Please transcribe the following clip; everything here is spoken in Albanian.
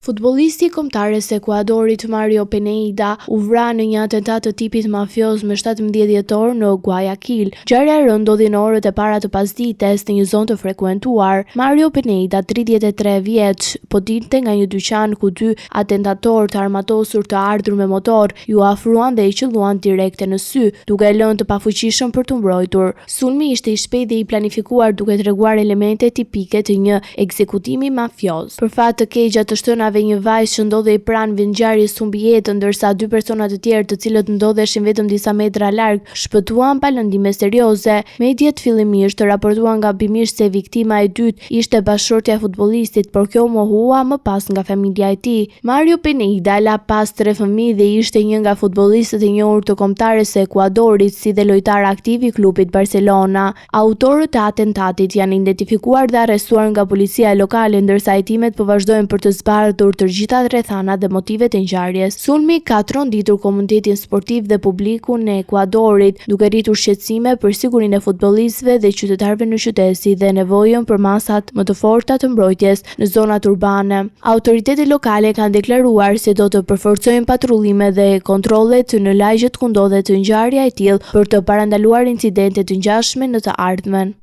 Futbollisti i kombëtares së Ekuadorit Mario Pineida u vra në një atentat të tipit mafioz më 17 dhjetor në Guayaquil. Ngjarja e rëndë ndodhi në orët e para të pasdites në një zonë të frekuentuar. Mario Pineida, 33 vjeç, po dilte nga një dyqan ku dy atentatorë të armatosur të ardhur me motor iu afruan dhe e qëlluan direkt në sy, duke e lënë të pafuqishëm për t'u mbrojtur. Sulmi ishte i shpejtë dhe i planifikuar duke treguar elemente tipike të një ekzekutimi mafioz. Për fat të keq gjatë të shtënave një vajzë që ndodhej pranë vendngjarjes humbi jetën, ndërsa dy persona të tjerë të cilët ndodheshin vetëm disa metra larg shpëtuan pa lëndime serioze. Mediet fillimisht raportuan gabimisht se viktima e dytë ishte bashkëshortja e futbollistit, por kjo u mohua më pas nga familja e tij. Mario Pineida la pas tre fëmijë dhe ishte një nga futbollistët e njohur të kombëtares së Ekuadorit, si dhe lojtar aktiv i klubit Barcelona. Autorët e atentatit janë identifikuar dhe arrestuar nga policia lokale, ndërsa hetimet po vazhdojnë për të zbardhur të gjitha rrethanat dhe motivet e ngjarjes. Sulmi ka tronditur komunitetin sportiv dhe publikun e Ekuadorit, duke rritur shqetësime për sigurinë e futbollistëve dhe qytetarëve në qytet, si dhe nevojën për masat më të forta të mbrojtjes në zonat urbane. Autoritetet lokale kanë deklaruar se do të përforcojnë patrullimet dhe kontrollet në lagjet ku ndodhet ngjarja e tillë për të parandaluar incidente të ngjashme në të ardhmen.